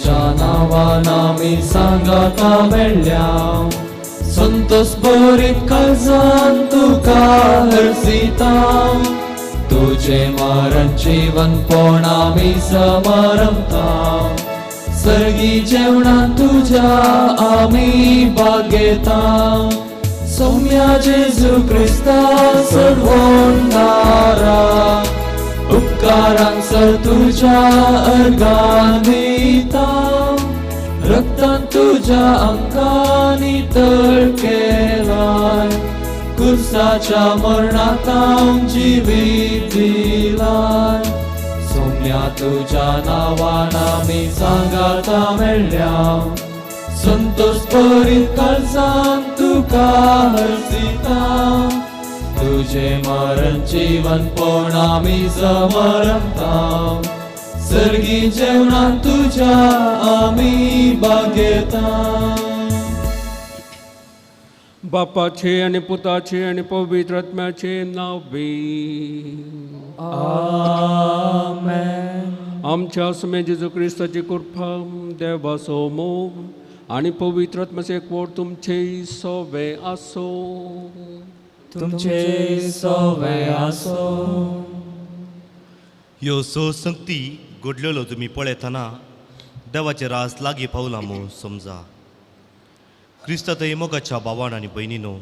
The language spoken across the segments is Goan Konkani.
तुज्या नांवान आमी सांगाता मेळ्ळ्या संतोष भरीत काळजान तुका हर्षिता तुजें मरण जिवनपण आमी समारंभता सर्गी जेवणान तुज्या आमी भाग घेता सौम्या जेजू क्रिस्ता सर्वोंदारा उपकारांक सर तुज्या अर्गान दिता रक्तान तुज्या आंगांनी तळ केलाय कुर्साच्या मरणांत जिवीत दिलाय सौम्या तुज्या नांवान आमी सांगाता मेळ्ळ्या संतोष भरीत काळजान तुका हर्षिता तुजें मरण जिवनपण आमी समारंभता सर्गी जेवणान तुज्या आमी भाग घेता. बापाचे आनी पुताचे आनी पवित्र आत्म्याचे नांव बी. आमेन. आमच्या सुमे जेजू क्रिस्ताची कृपा, देवाचो मोग आनी पवित्र आत्म्याचें एकवट तुमचे सोवे आसो. तुमचे सोवे आसो. ह्यो स संगती घडलेलो तुमी पळयतना देवाचे रास लागीं पावला म्हूण समजा. क्रिस्तांत मोगाच्या भावान आनी भयणीनो,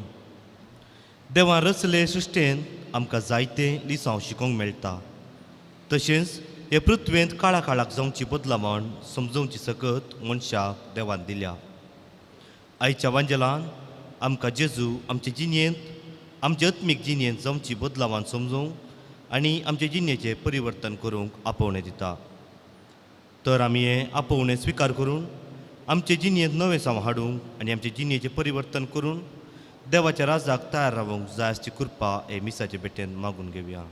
देवान रचले सृश्टेन आमकां जायते लिसांव शिकोवंक मेळटा. तशेंच हे पृथ्वेंत काळा काळाक जावची बदलावण समजोवची सकत मनशाक देवान दिल्या. आयच्या वांजेलान आमकां जेजू आमचे जिणेंत, आमचे आत्मीक जिणेंत जावची बदलावान समजूंक आनी आमचे जिणेचें परिवर्तन करूंक आपोवणें दिता. तर आमी हें आपोवणें स्विकार करून आमचे जिणेंत नवें साव हाडूंक आनी आमचे जिणेचें परिवर्तन करून देवाच्या राजाक तयार रावूंक जाय आसची कृपा हे मिसाचे भेटेन मागून घेवया.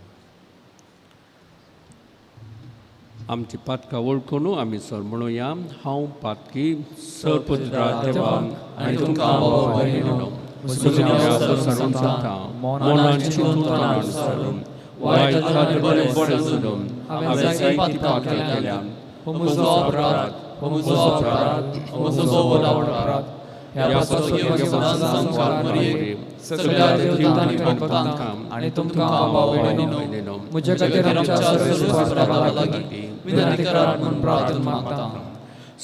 आमची पातकां वळखून आमी सर म्हणुया, हांव पातकी सर पुत्रा देवान आनी तुमकां मनान चिंतून तोंडान वायट बरें बरें हांवें जायतीं पातकां केल्या. हो म्हजो अपराध, हो म्हजो अपराध, हो म्हजो व्हड अपराध. ह्या संवसार मरयेक सगळ्या देवतांनी भक्तांक आनी तुमकां भाव भयणीनो म्हज्या खातीर आमच्या सर्वेस्परा लागीं विनंती करात म्हूण प्रार्थना मागता.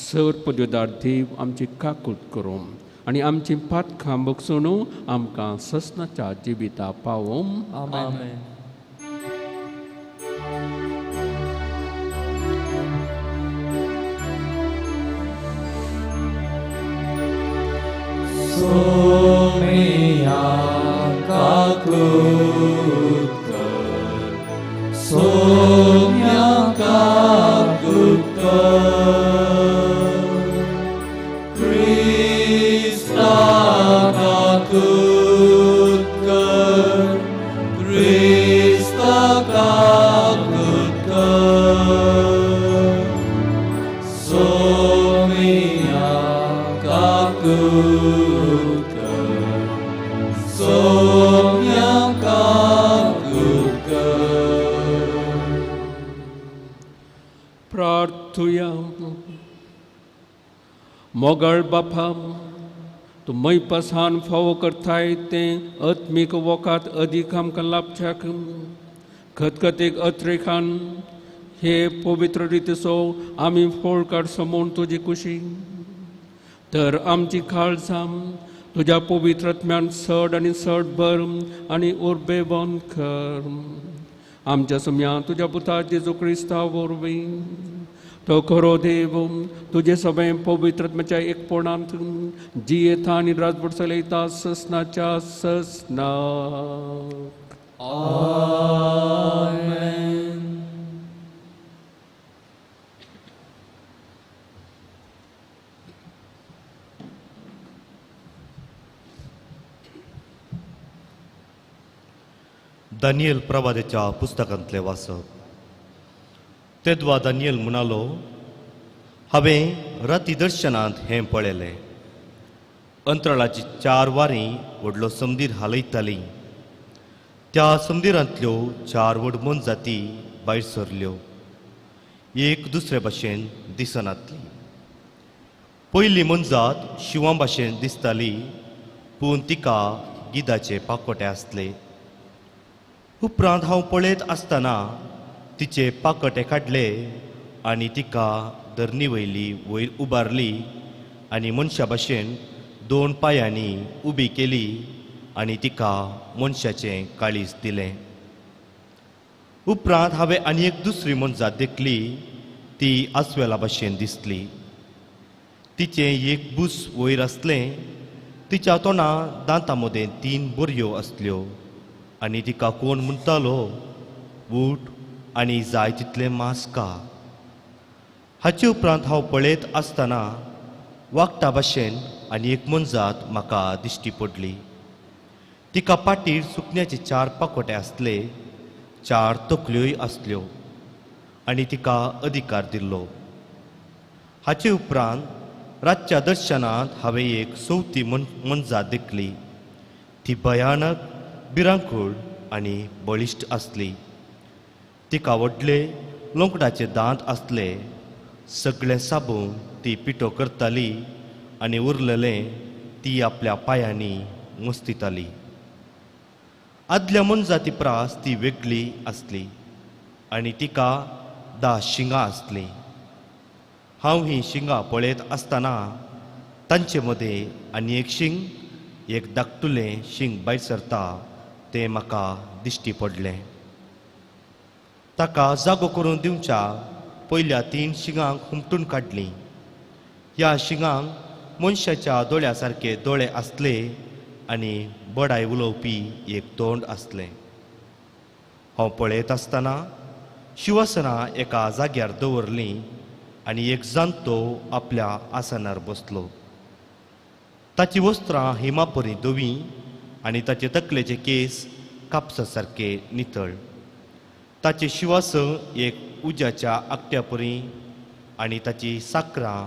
सर पदव्युदार देव आमची काकूट करूं आनी आमची पातकां बगसून आमकां ससनाच्या जिविता पावोवं. आमेन. सोम्या काकूत कर, सोम्या काकूत कर, क्रिस्ता काकूत कर, क्रिस्ता काकूत कर, सोम्या काकूत कर, सोम्या काकूत कर. प्रार्थुया. मोगाळ बापा, तूं मैपासान फावो करताय तें आत्मीक वखात अदीक आमकां लाभच्याक खतखतेक अत्रेखान हे पवित्र रितीचो आमी फोळ काडचो म्हूण तुजी कुशी. तर आमची काळजां तुज्या पवित्र आत्म्यान चड आनी चड भर आनी उर्बेवंत कर. आमच्या सुम्या तुज्या पुता जेजू क्रिस्ता वरवीं तो खरो देव तुजे सगळें पवित्र आत्म्याच्या एकपणांत जियेता आनी राजवट चलयता ससनाच्या ससनाक. आमेन. दानियल प्रवादाच्या पुस्तकांतलें वाचप. तेदवा दानियल म्हणालो, हांवें राती दर्शनांत हें पळयलें. अंतराळाची चार वारी व्हडलो समदीर हालयताली. त्या समदिरांतल्यो चार व्हड मोनजाती भायर सरल्यो, एक दुसरे भाशेन दिसनातली. पयली मोनजात शिंवा भाशेन दिसताली, पूण तिका गिदाचे पाकोटे आसले. उपरांत हांव पळयत आसतना तिचे पाकोटे काडले आनी तिका धरणी वयली वयर उबारली आनी मनशा भाशेन दोन पांयांनी उबी केली आनी तिका मनशाचें काळीज दिलें. उपरांत हांवें आनी एक दुसरी मोनजात देखली, ती आस्वेला भाशेन दिसली. तिचें एक बूस वयर आसलें, तिच्या तोंडा दांतां मदें 3 बोरयो आसल्यो आनी तिका कोण म्हणटालो, उठ आनी जाय तितलें मांस खा. हाचे उपरांत हांव पळयत आसतना वागटा भाशेन आनी एक मोनजात म्हाका दिश्टी पडली. तिका पाटीर सुकण्याचे 4 पाकोटे आसले, 4 तकल्योय आसल्यो आनी तिका अधिकार दिल्लो. हाचे उपरांत रातच्या दर्शनांत हांवें एक चवथी मोनजात देखली. ती भयानक, भिरांकूळ आनी बळिश्ट आसली. तिका व्हडले लोंकडाचे दांत आसले. सगळें साबून ती पिठो करताली आनी उरलेलें ती आपल्या पांयांनी मस्तिताली. आदल्या मोनजाती प्रास ती वेगळी आसली आनी तिका 10 शिंगां आसलीं. हांव हीं शिंगां पळयत आसतना तांचे मदें आनी एक शिंग, एक धाकटुलें शिंग भायर सरता तें म्हाका दिश्टी पडलें. ताका जागो करून दिवच्या पयल्या 3 शिंगांक हुमटून काडलीं. ह्या शिंगांक मनशाच्या दोळ्या सारके दोळे आसले आनी बडाय उलोवपी एक तोंड आसलें. हांव पळयत आसतना शिवासनां एका जाग्यार दवरलीं आनी एक जाणटो आपल्या आसनार बसलो. ताची वस्त्रां हिमापरी धवीं आनी ताचे तकलेचे केंस कापसा सारके नितळ. ताचें शिवासन एक उज्याच्या आकट्यापरी आनी ताची साकरां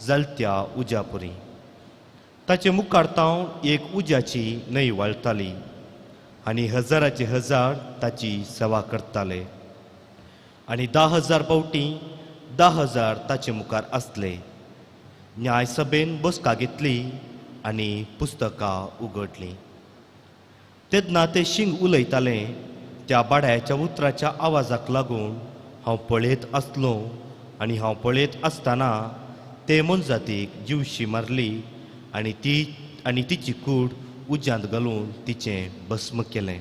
जलत्या उज्यापरी. ताचे मुखार तावन एक उज्याची न्हंय व्हाळटाली आनी हजाराचे हजार ताची सेवा करताले आनी 10,000 फावटी 10,000 ताचे मुखार आसले. न्यायसभेन बसका घेतली आनी पुस्तकां उगडलीं. तेन्ना तें शिंग उलयतालें. त्या बाडायाच्या उतराच्या आवाजाक लागून हांव पळयत आसलो आनी हांव पळयत आसतना ते मोनजातीक जिवशी मारली आनी ती तिची कूड उज्यांत घालून तिचें भस्म केलें.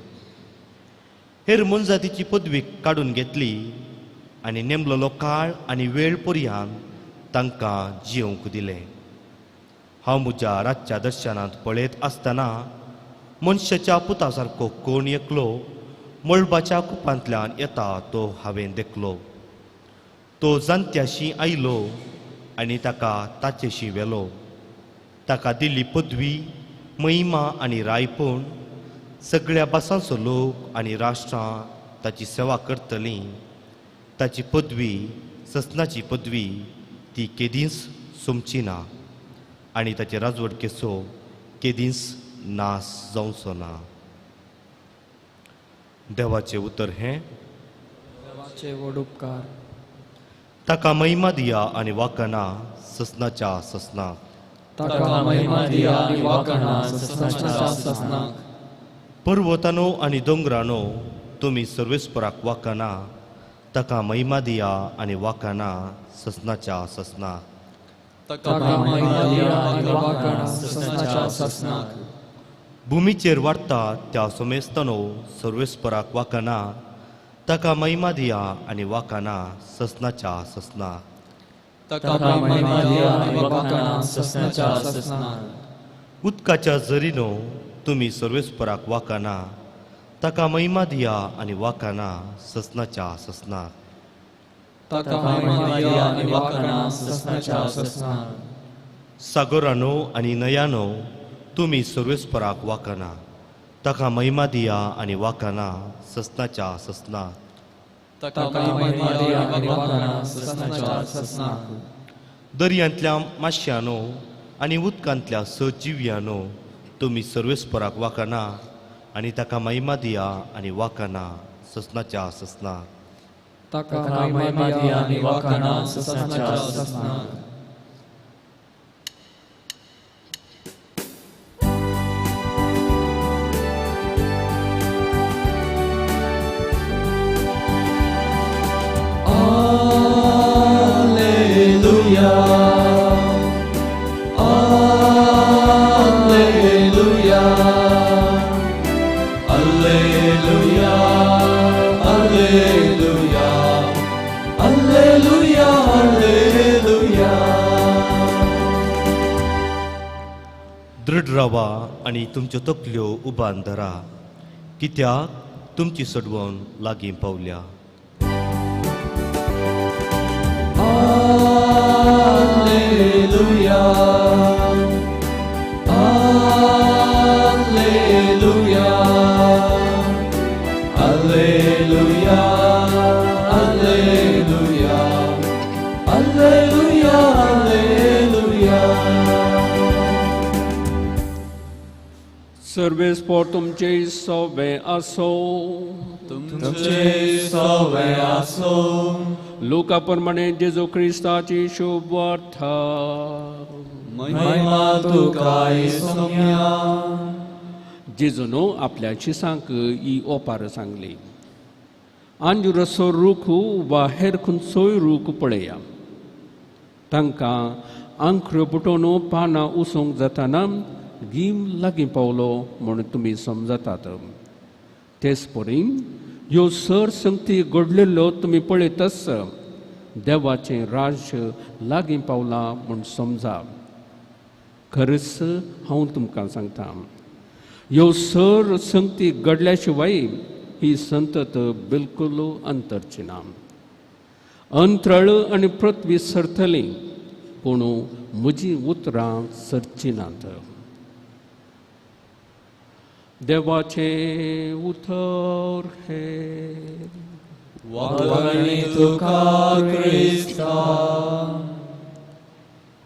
हेर मोनजातीची पदवी काडून घेतली आनी नेमलेलो काळ आनी वेळ पर्यंत तांकां जियोवंक दिलें. हांव म्हज्या रातच्या दर्शनांत पळयत आसतना मनशाच्या पुता सारको कोण एकलो मळबाच्या कुपांतल्यान येता तो हांवें देखलो. तो जाणट्याशी आयलो आनी ताका ताचेशी व्हेलो. ताका दिल्ली पदवी, महिमा आनी रायपण सगळ्या भासांचो लोक आनी राष्ट्रां ताची सेवा करतलीं. ताची पदवी, ससनाची पदवी ती केदींच सोंपची ना आनी ताचे राजवटकेचो केदींच नाश जावचो ना. देवाचें उतर हें. देवाचे व्हड उपकार. ताका महिमा दिया आनी वाकणा ससनाच्या ससनाक. ताका महिमा दिया आनी वाकणा ससनाच्या ससनाक. पर्वतानो आनी दोंगरानो तुमी सर्वेस्पराक वाकणा. ताका महिमा दिया आनी वाकणा ससनाच्या ससनाक. ताका महिमा दिया आनी वाकणा ससनाच्या ससनाक. भुमीचेर वाडटा त्या सोमेस्तानो सर्वेस्पराक वाकणा. ताका महिमा दिया आनी वाकणा ससनाच्या ससनाक. ताका महिमा दिया आनी वाकणा ससनाच्या ससनाक. उदकाच्या झरीनो तुमी सर्वेस्पराक वाकणा. ताका महिमा दिया आनी वाकणा ससनाच्या ससनाक. ताका महिमा दिया आनी वाकणा ससनाच्या ससनाक. सागरानो आनी न्हंयानो तुमी सर्वेस्पराक वाकणा. ताका महिमा दिया आनी वाकणा ससनाच्या ससनाक. ताका महिमा दिया आनी वाकणा ससनाच्या ससनाक. दर्यांतल्या माश्यानो आनी उदकांतल्या सजिव्यानो तुमी सर्वेस्पराक वाकणा आनी ताका महिमा दिया आनी वाकणा ससनाच्या ससनाक. ताका महिमा दिया आनी वाकणा ससनाच्या ससनाक. दृढ रावा आनी तुमच्यो तकल्यो उबान धरा, कित्याक तुमची सोडवण लागीं पावल्या. Alleluia, Alleluia, Alleluia, Alleluia, Alleluia, Alleluia. Sarves पोर तुमचे सोबे आसो. तुमचे सोबे आसो. लुका प्रमाणे जेजू क्रिस्ताची शुभ वार्ता. महिमा तुका सोम्या. जेजून आपल्या शिसांक ही ओपार सांगली. आंजुरसो रूख वा हेर खंयचोय रूख पळया, तांकां आंकऱ्यो पुटोवन पानां उसोंक जाताना गीम लागीं पावलो म्हूण तुमी समजतात. तेच परी ह्यो सर संगती घडलेल्यो तुमी पळयतच देवाचें राज्य लागीं पावलां म्हूण समजा. खरेंच हांव तुमकां सांगता, ह्यो सर संगती घडल्या शिवाय ही संतत बिलकुल अंतरची ना. अंतरळ आनी पृथ्वी सरतली, पूण म्हजीं उतरां सरचीं नात. देवाचें उतर हें. वागणी तुका क्रिस्ता.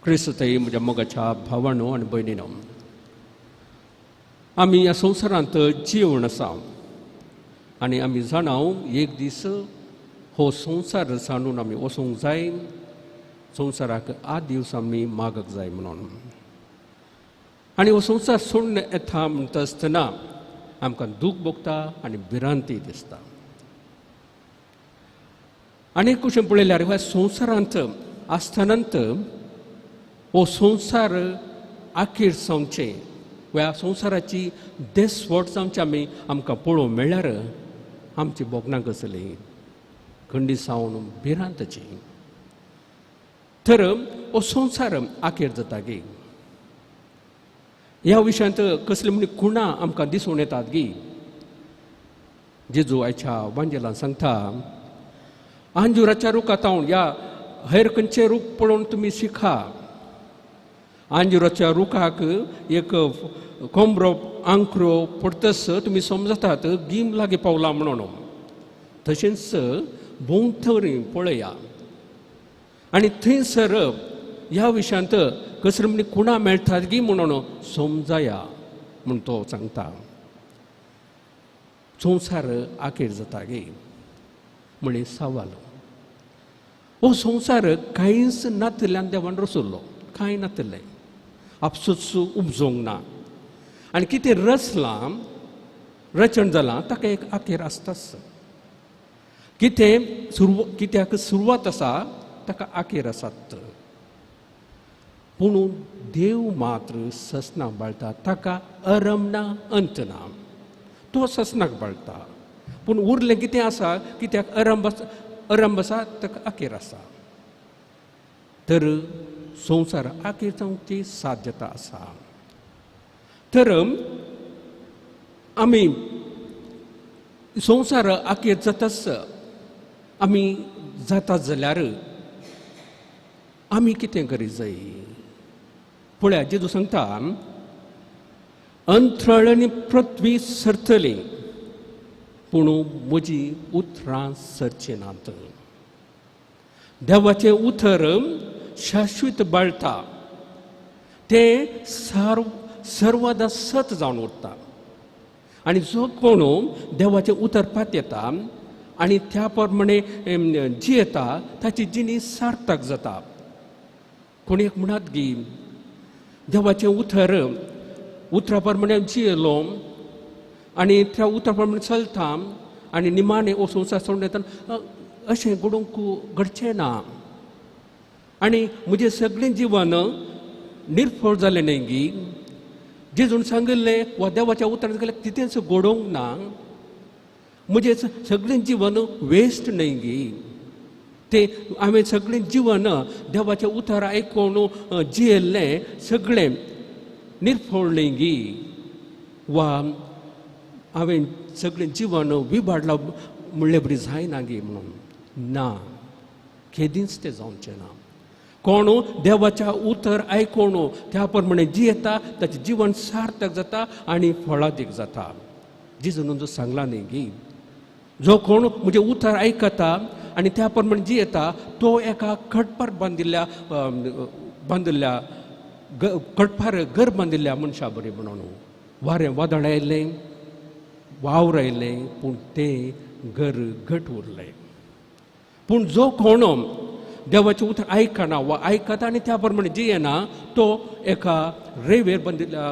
क्रिस्तय म्हज्या मोगाच्या भावानो आनी भयणीनो, आमी ह्या संवसारांत जिवन आसा आनी आमी जाणाव एक दीस हो संवसार सांडून आमी वचूंक जाय, संवसाराक आठ दिवस आमी मागक जाय म्हणून. आनी हो संवसार सोडून येता म्हणटा आसतना आमकां दूख भोगता आनी भिरांती दिसता. आनी एक कुशेन पळयल्यार ह्या संवसारांत आसतनांत हो संवसार आखीर जावचें, ह्या संवसाराची देसवट जावची आमी आमकां पळोवंक मेळ्ळ्यार आमची भोगणां कसली खंडी सावन भिरांतची. तर हो संवसार आखेर जाता गी ह्या विशयांत कसली म्हण खुणां आमकां दिसून येतात गी. जेजू आयच्या वांजेलान सांगता, आंजुराच्या रुखा तावन ह्या हेर खंयचे रूख पळोवन तुमी शिका. आंजुराच्या रुखाक एक कोंबरो आंकरो पडतस तुमी समजतात गीम लागीं पावला म्हणून. तशेंच भोंवतणी पळया आनी थंयसर ह्या विशयांत कसली म्हण खुणां मेळटात गी म्हणून समजाया म्हूण तो सांगता. संवसार आखेर जाता गी म्हळें सवाल. हो संवसार कांयच नातिल्ल्यान देवान रचल्लो, कांय नातिल्लें आपसूच उपजोंक ना. आनी कितें रचलां रचण जालां ताका एक आखेर आसताच. कितें कित्याक सुरवात आसा ताका आखेर आसात. पूण देव मात्र ससनाक बाळटा, ताका अरम ना अंत ना, तो ससनाक बाळटा. पूण उरलें कितें आसा कित्याक अरंब आसा ताका आखेर आसा. तर संवसार आखेर जावची साध्यता आसा. तर आमी संवसार आखेर जाताच आमी जाता जाल्यार आमी कितें करीत जाय. पळया जेजू सांगता, अंतरळ आनी पृथ्वी सरतली, पूण म्हजी उतरां सरचीं नात. देवाचें उतर शाश्वत बाळटा, तें सर्वदा सत जावन उरता. आनी जो कोण देवाचें उतर पातयेता आनी त्या प्रमाणे जियेता ताची जिणी सार्थक जाता. कोण एक म्हणत गी देवाचें उतर उतरा प्रमाणे जियेलो आनी त्या उतरा प्रमाणे चलता आनी निमाणें हो संवसार सोडून येतना अशें घडोवंक घडचें ना आनी म्हजें सगळें जिवन निर्फळ जालें न्हय गी. जेजून सांगिल्लें वा देवाच्या उतरान सांगिल्लें तितलेंच घडोवंक ना, म्हजें सगळें जिवन वेस्ट न्हय गी. तें हांवें सगळें जिवन देवाचें उतर आयकून जियेल्लें सगळें निर्फळ गी वा हांवें सगळें जिवन विबाडलां म्हणले बरी जायना गी म्हणून ना, केदींच तें जावचें ना. कोण देवाच्या उतर आयकून त्या प्रमाणे जियेता ताचें जिवन सार्थक जाता आनी फळादीक जाता. जेजून जो सांगला न्ही गी जो कोण म्हजें उतर आयकता आनी त्या प्रमाणे जियेता तो एका खटपार बांदिल्ल्या बांदिल्ल्या खटपार घर बांदिल्ल्या मनशा बरी म्हणून. वारें वादळ आयलें, वावर आयलें, पूण तें घर घट उरलें. पूण जो कोण देवाचें उतर आयकना वा आयकता आनी त्या प्रमाणे जियेना तो एका रेवेर बांदिल्ल्या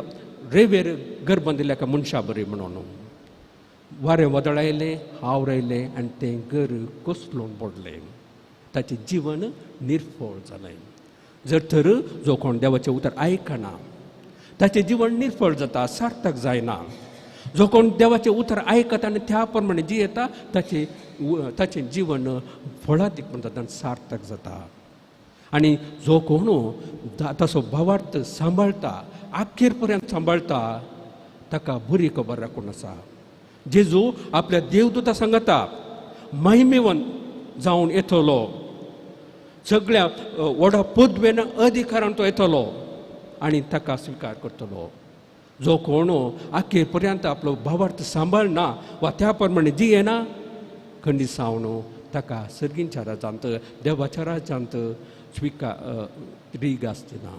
रेवेर घर बांदिल्ल्या एका मनशा बरी म्हणून. वारें वादळ आयलें, हावर आयलें आनी तें घर कोसळून पडलें, ताचें जिवन निर्फळ जालें. जर तर जो कोण देवाचें उतर आयकना ताचें जिवन निर्फळ जाता, सार्थक जायना. जो कोण देवाचें उतर आयकता आनी त्या प्रमाणे जियेता ताचें ताचें जिवन फळादीक म्हण जाता आनी सार्थक जाता. आनी जो कोण ताचो भावार्थ सांबाळटा, आखेर पर्यंत सांबाळटा, ताका बरी खबर राखून आसा. जेजू आपल्या देवदूता सांगता महिमेवन जावन येतलो, सगळ्या व्हडा पदवेन अधिकारान तो येतलो आनी ताका स्विकार करतलो. जो कोण आखेर पर्यंत आपलो भावार्थ सांबाळना वा त्या प्रमाणे जियेना खंडीसावन ताका सर्गींच्या राज्यांत देवाच्या राज्यांत स्विकार रीग आसची ना.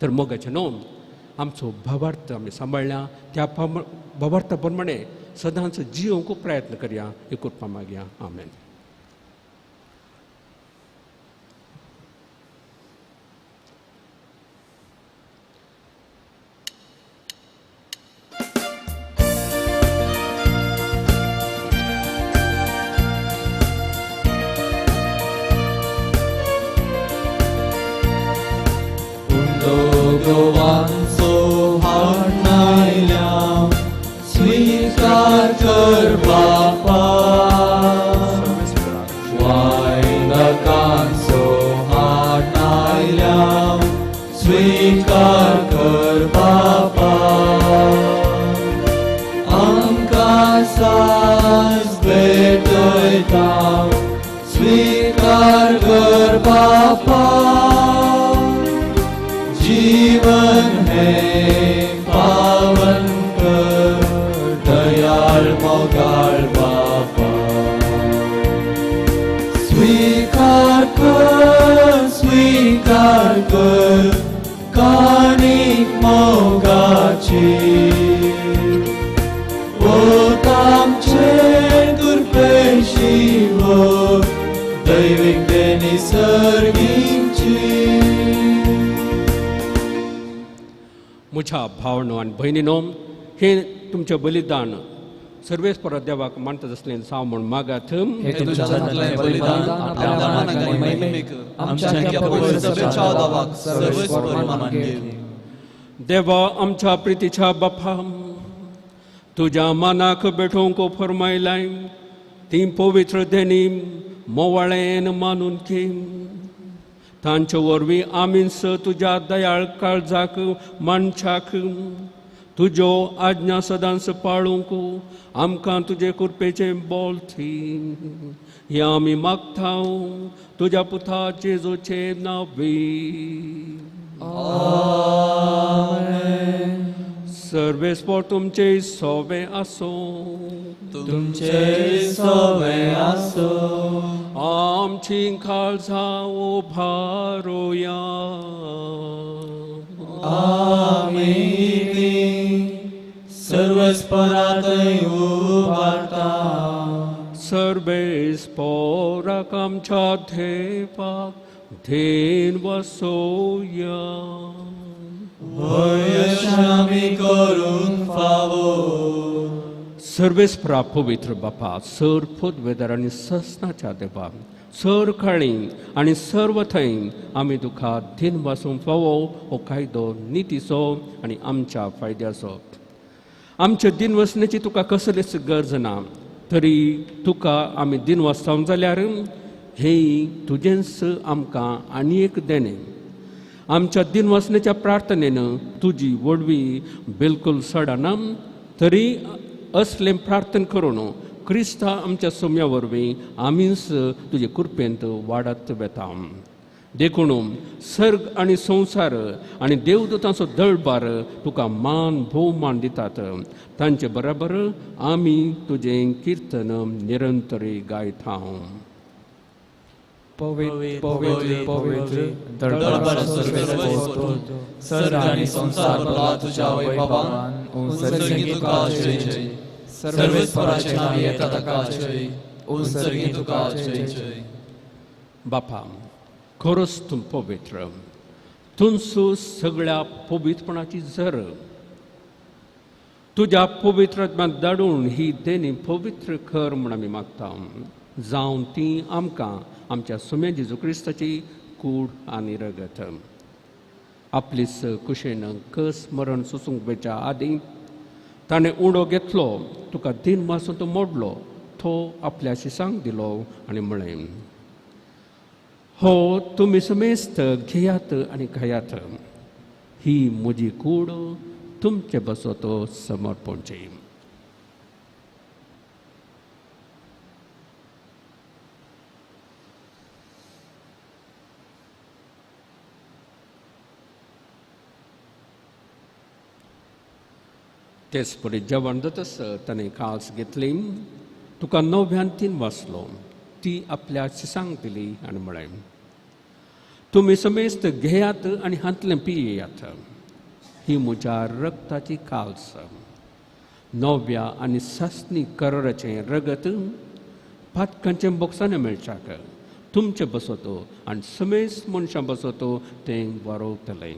तर मोगाचें न्हू आमचो भावार्थ आमी सांबाळ्ळ्या त्या भावार्था प्रमाणे सदांच जियोवंक प्रयत्न करया. हे कृपा मागया. आमेन. गोवांचो हाडनायल्या स्वीकार कर बापा, वायंदकांचो हाडनायल्या स्वीकार कर बापा. आमकां साज भेटयता स्वीकार कर बापा. जीवन है पावन कर दयाळ मोगाळ बापा. स्वीकार कर, स्वीकार कर काणीक मोगाची, वत आमचे दुर्पेशी वत दैवीक देणी सर्गींची. म्हज्या भावनो आनी भयणीनो, हें तुमचें बलिदान सर्वेस्पर देवाक मानता आसलें जावं म्हूण मागात. देवा आमच्या प्रितीच्या बापा, तुज्या मानाक बेठोवंक फरमायलाय ती पवित्र देणी मोवाळेन मानून घे. तांचे वरवीं आमीच तुज्या दयाळ काळजाक मानशाक तुज्यो आज्ञा सदांच पाळूंक आमकां तुजे कृपेचें बोल थी. हें आमी मागता तुज्या पुता जेजूचे नांवी. सर्वेस्पर तुमचे सोवे आसूं, तुमचे सोवे आसूं. आमची काळजां उभारुया. आमी सर्वेस्परातय उबारता. सर्वेस्पराक आमच्या देवाक धेन वसोया. आमी करूंक फावो. सर्वेस्परा पवित्र बापा, सर पदवेदार आनी ससनाच्या देवा, सर काळी आनी सर्व थंय आमी तुका धीन वासूंक फावो हो कायदो नितीचो आनी आमच्या फायद्याचो. आमच्या दिन वसण्याची तुका कसलीच गरज ना, तरी तुका आमी दिन वाचता जाल्यार हें तुजेंच आमकां आनी एक देणें. आमच्या दिनवासनेच्या प्रार्थनेन तुजी व्हडवी बिलकुल सडना तरी असलें प्रार्थन करून क्रिस्ता आमच्या सोम्या वरवीं आमीच तुजे कृपेंत वाडत वेता. देखून सर्ग आनी संवसार आनी देवदूतांचो दळबार तुका मान भोवमान दितात. तांचे बराबर आमी तुजें किर्तन निरंतरी गायता. पवित्र पवित्र पवित्र दरबार सर्ग आनी संवसार भरला तुज्या वैभवान. सर्गी तुका जय जय. सर्वेस्पराचे नांव येता ताका जय. सर्गी तुका जय जय. बापा खरोच तूं पवित्र, तुमचो सगळ्या पवित्रपणाची झर. तुज्या पवित्र आत्म्याक धाडून ही देणी पवित्र कर म्हूण आमी मागता. जावन ती आमकां आमच्या सुम्या जेजू क्रिस्ताची कूड आनी रगत. आपलीच कुशेन कस मरण सोसूंक वेच्या आदीं ताणें उडो घेतलो, तुका दिन मासून तो मोडलो, तो आपल्या शिसांक दिलो आनी म्हळें, हो तुमी समेस्त घेयात आनी खायात, ही म्हजी कूड तुमचे बसत समर्पणची. तेच परी जेवण जातच ताणें काल्स घेतली, तुका नव्यान तीन वाचलो, ती आपल्या शिसांक दिली आनी म्हळें, तुमी समेस्त घेयात आनी हांतलें पियेयात, ही म्हज्या रक्ताची काल्स, नव्या आनी सासणी कराराचें रगत पातकांचें बोक्सांनी मेळच्याक तुमचें बसतो आनी समेस्त मनशां बसतो तें वारोवतलें.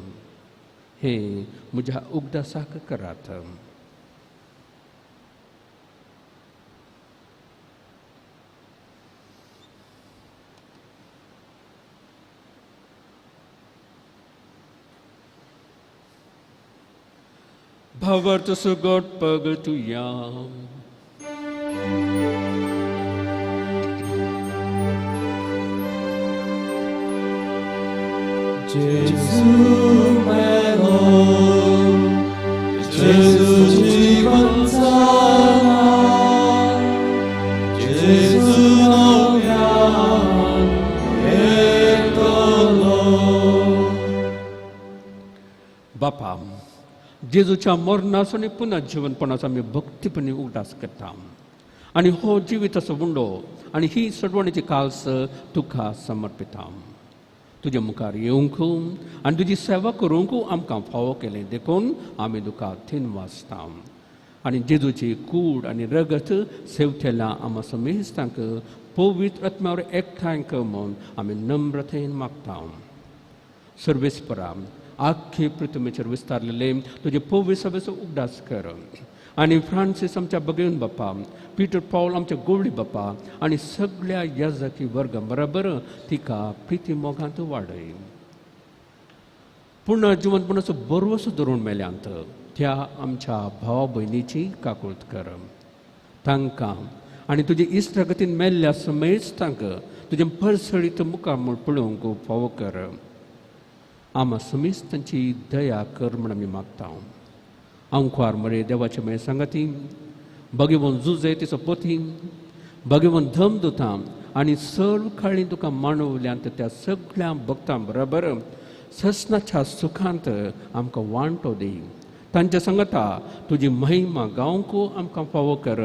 हें म्हज्या उगडासाक करात. भावार्थ सुगट पगतुया. जेजू मेलो, जेजू जीवन जाला, जेजू नव्यान येतलो. बापा, जेजूच्या मरणाचो आनी पुनः जिवनपणाचो आमी भक्तीपणी उगडास करता आनी हो जिविताचो उंडो आनी ही सडवणीची काल्स तुका समर्पिता. तुजे मुखार येवंक आनी तुजी सेवा करूंक आमकां फावो केलें देखून आमी तुका थीन वाचता. आनी जेजूची कूड आनी रगत सेवतेल्या आमा समेस्तांक पवित्र आत्म्यावर एकठांय कर म्हूण आमी नम्रतेन मागता. सर्वेस्परा, आख्खे पृथ्वीचेर विस्तारलेले तुजे पवित्र सभेचो उगडास कर आनी फ्रांसीस आमच्या बगेवन बापा, पीटर पावल आमच्या गोवळी बापा आनी सगळ्या याजकी वर्गा बराबर तिका प्रिती मोगांत वाडय. पूर्ण जिवनपणाचो बरवसो धरून मेल्यांत त्या आमच्या भावा भयणीची काकूळत कर. तांकां आनी तुजे इश्टागतीन मेल्ल्या समेस्तांक तुजें परसळीत मुखार म्हूण पळोवंक फावो कर. आमा समेस्तांची दया कर म्हूण आमी मागता. आंकवार मरे देवाचे मये सांगाती, भगेवन जुजे तिचो पोथी, भगेवन धम दुता आनी सर्व काळी तुका मांडवल्यांत त्या सगळ्या भक्तां बराबर ससनाच्या सुखांत आमकां वांटो दी. तांच्या सांगता तुजी महिमा गावंक आमकां फावो कर.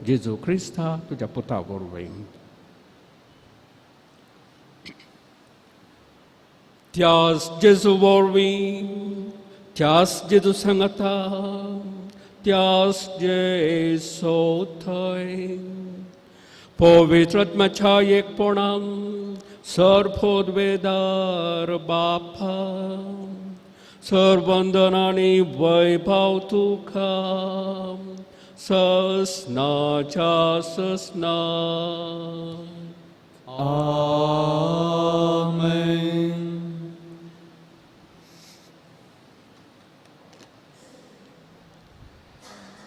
जेजू क्रिस्ता तुज्या पुता वरवीं. त्यास जेजू वरवीं, त्यास जेजू सांगता, त्यास जेसो थंय पवित्र आत्म्याच्या एकपणान सर्वोद्वेदार बापा, सर्वंदन आनी वैभव तुका ससनाच्या ससना. आमेन.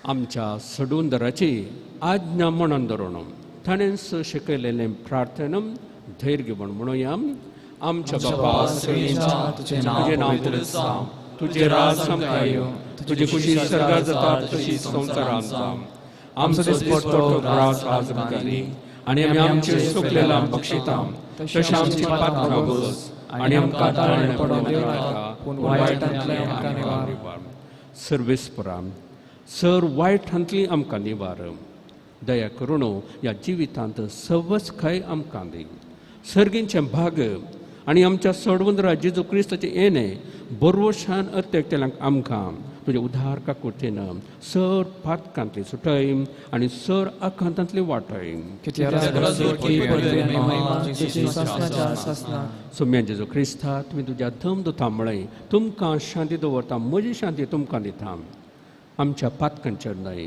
आमच्या सडुंदराची आज्ञा म्हणून धरून ताणेंच शिकयलेलें प्रार्थना धैर्य घेवन म्हणुया. आमच्या बापा तुजें नांव पवित्र जावं, तुजें राज आमकां येवं, तुजी खुशी स्वर्गार जाता तशी संवसारांत जावं. आमचो दिसपट्टो ग्रास आज आमकां दी आनी आमी आमचे चुकलेल्या बक्षिता तशें आमची पात्रां बस आनी आमकां ताळणे पडोवंक नाका पूण वायटांतलें आमकां निवार. सर्वेस्परा सर वायटांतली आमकां निवार. दया करून ह्या जिवितांत सवस खाय आमकां दी. सर्गींचें भाग आनी आमच्या सोडवंदरा जेजू क्रिस्ताचें येणें बरोशान अत्यक्तेल्यांक आमकां तुजे उदार काकुळटेन सर पातकांतली सुटय आनी सर आकांतांतली वाटय. सोम्या जेजू क्रिस्ता तुमी तुज्या धम दुता म्हळें तुमकां शांती दवरता, म्हजी शांती तुमकां दिता. आमच्या पातकांचेर न्हय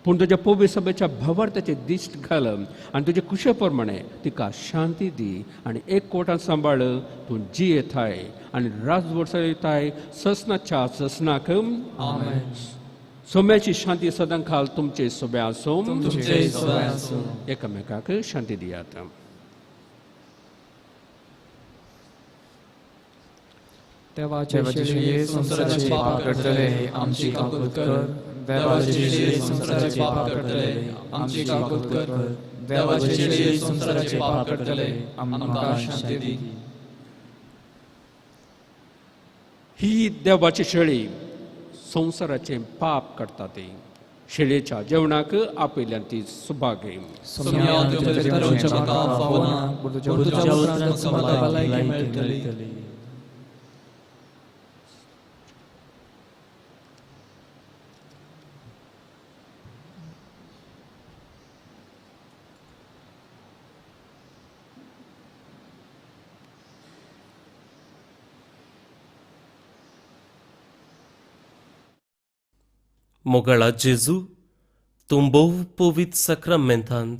पूण तुज्या पवित्र सभेच्या भावार्थाचे दिश्ट घाल आनी तुजे कुशे प्रमाणे तिका शांती दी आनी एक कोटान सांबाळ. तूं जियेताय आनी राजवट चलयताय ससनाच्या ससनाक. सोम्याची शांती सदां खाल तुमचे सोबे आसूं. एकामेकाक शांती दियात. देवाचे संवसाराचे पाप काडटले आमची काकूत कर. देवाचे संवसाराचे पाप काडटले आमची काकूत कर. देवाचे संवसाराचे पाप काडटले आमकां शांती दी. ही देवाची शेळी संवसाराचें पाप काडटा. ती शेळयेच्या जेवणाक आपयल्यान ती सुभागी. मोगाळा जेजू, तूं भोव पवित्र साक्रामेंतांत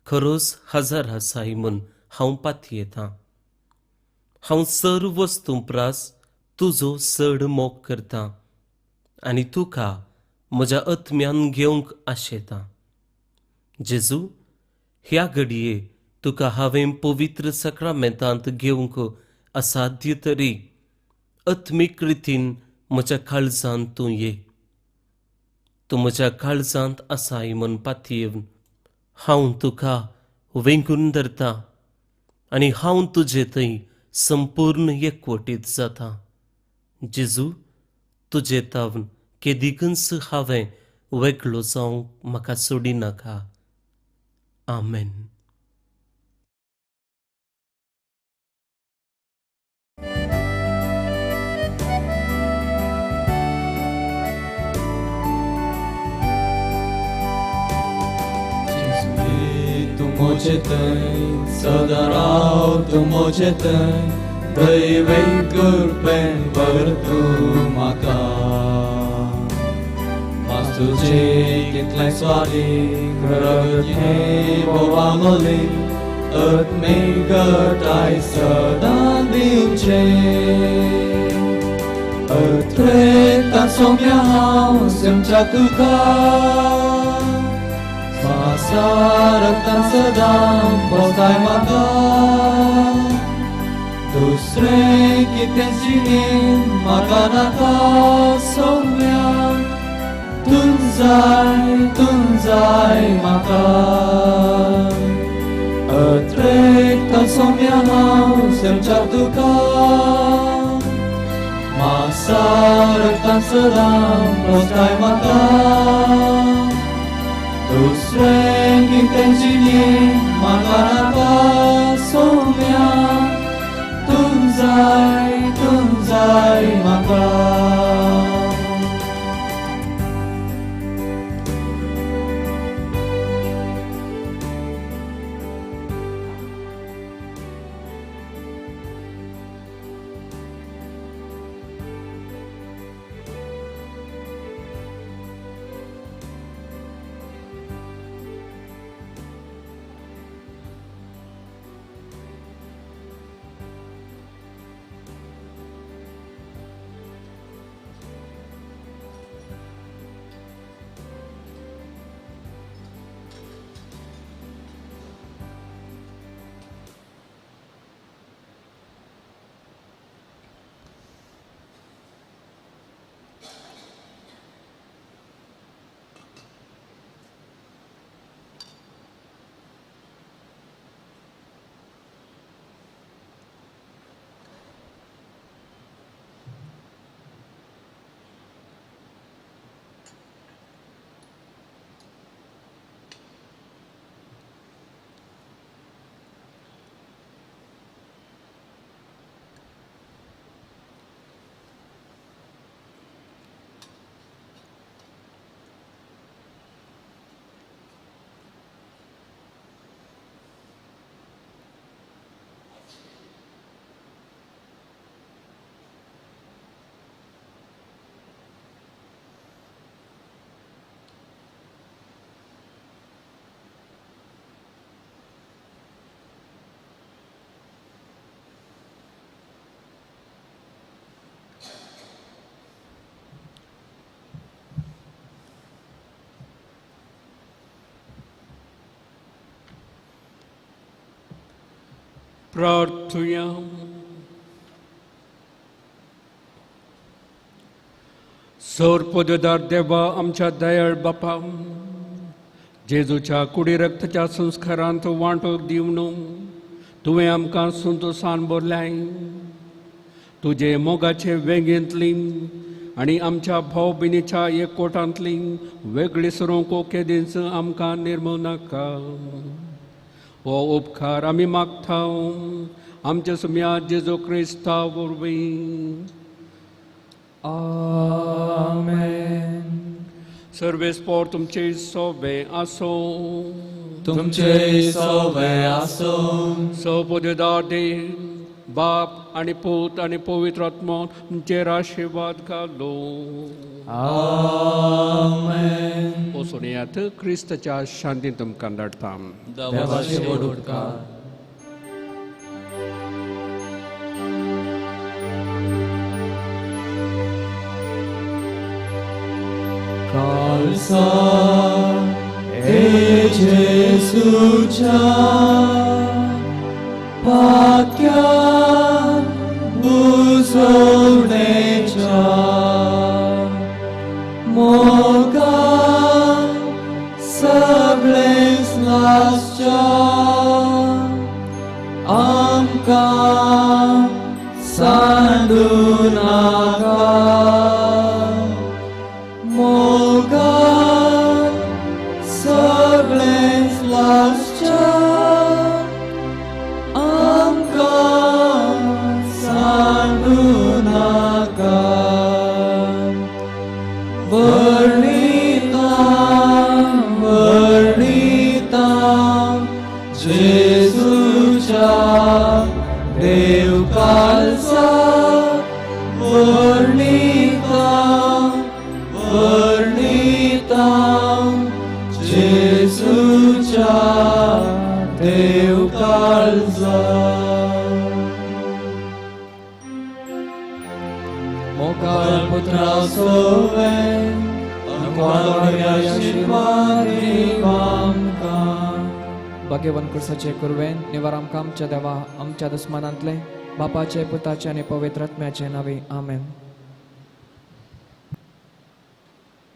खरोच हजार आसाय म्हूण हांव पातयेतां. हांव सर्व वस्तूं प्रास तुजो चड मोग करतां आनी तुका म्हज्या आत्म्यान घेवंक आशेतां. जेजू, ह्या घडये तुका हांवें पवित्र साक्रामेंतांत घेवंक असाध्य तरी आत्मीक रितीन म्हज्या काळजांत तूं ये. तूं म्हज्या काळजांत आसाय म्हूण पातयेवन हांव तुका वेंगून धरता आनी हांव तुजे थंय संपूर्ण एकवटीत जाता. जेजू, तुजे तावन केदिकूच हांवें वेगळो जावंक म्हाका सोडिनाका. आमेन. तुमचे थंय सदां राव, तुमचे थंय दैवी कृपेन भर तूं म्हाका. मास तुजें कितलें स्वादीक रगत हें भोवामोलीक आत्मीक घटाय सदां दिवचें. अत्रेता सोम्या हांव सेमच्या तुका रक्तान सदां बसताय म्हाका. दुसरें कितें जिणेंत म्हाका नाका सोम्या, तूं जाय तूं जाय म्हाका. अत्रेकता सोम्या हांव सेमच्या तुका मासा रक्तान सदां बसताय म्हाका. दुसरें कितें जिणेंत म्हाका नाका सोम्या, तूं जाय म्हाका. प्रार्थुया. सर्वपददार देवा आमच्या दयाळ बापा, जेजूच्या कुडी रक्ताच्या संस्कारांत वांटो दिवन तुवें आमकां संतोसान भरल्याय. तुजे मोगाचे वेंगेंतली आनी आमच्या भाव भयणीच्या एकवटांतली वेगळी सरोवंक केदींच आमकां निर्मू नाका. हो उपकार आमी मागता आमच्या सुम्या जेजू क्रिस्ता वरवीं. आमेन. सर्वेस्पोर तुमचे सोबे आसो. तुमचे सोबे आसो. सौपदेदार देव बाप आनी पूत आनी पवित्र आत्मो तुमचेर आशिर्वाद घालो. आमेन. वचून येयात, क्रिस्ताच्या शांतीन तुमकां धाडटा. देवाचे व्हड उपकार. Kalsa e Jesucha patya buzovnecha moga sables lascha amka sandunaka moga sables lascha amka sandunaka varnitam varnitam Jesucha dev kalsa varnitam varnitam Jesucha dev kalsa. मोगाळ पुत्रा सोवे भाग्यवन कुर्साचे कुरवेन निवार आमकां आमच्या देवा आमच्या दुस्मानांतले बापाचे पुताचे आनी पवित्र आत्म्याचे नांवे. आमेन.